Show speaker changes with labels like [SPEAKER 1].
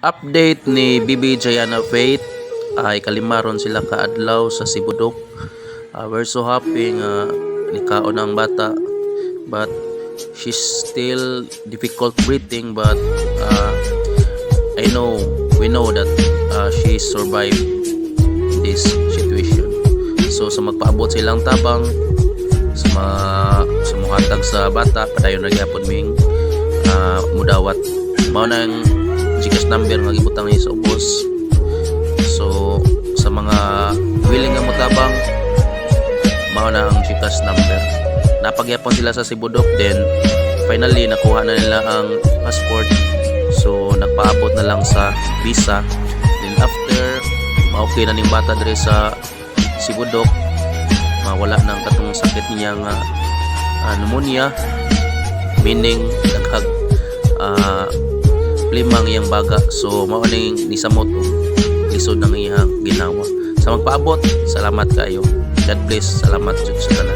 [SPEAKER 1] Update ni Bibi Jayana Faith ay kalima ron sila kaadlaw sa Sibudok. We're so happy nga nikaon ang bata, but she's still difficult breathing, but I know, we know that she survived this situation. So sa magpaabot sa ilang tabang sa mga sa muhatag sa bata, padayon na gyapon ming mudawat. Mao na ang GCash number nga gibutang ni sa ubos. So sa mga willing nga motabang, mao na ang GCash number. Napagyapon sila sa Sibudok, then finally nakuha na nila ang passport. So nagpaabot na lang sa visa. Then after ma-okay na ning bata diri sa Sibudok, mawala na ang katong sakit niya nga pneumonia, meaning daghag plema ang iyang baga. So mao ning nisamot og lisod ang iyang ginawa. Sa magpaabot, salamat kayo. God bless. Salamat jud sa tanan.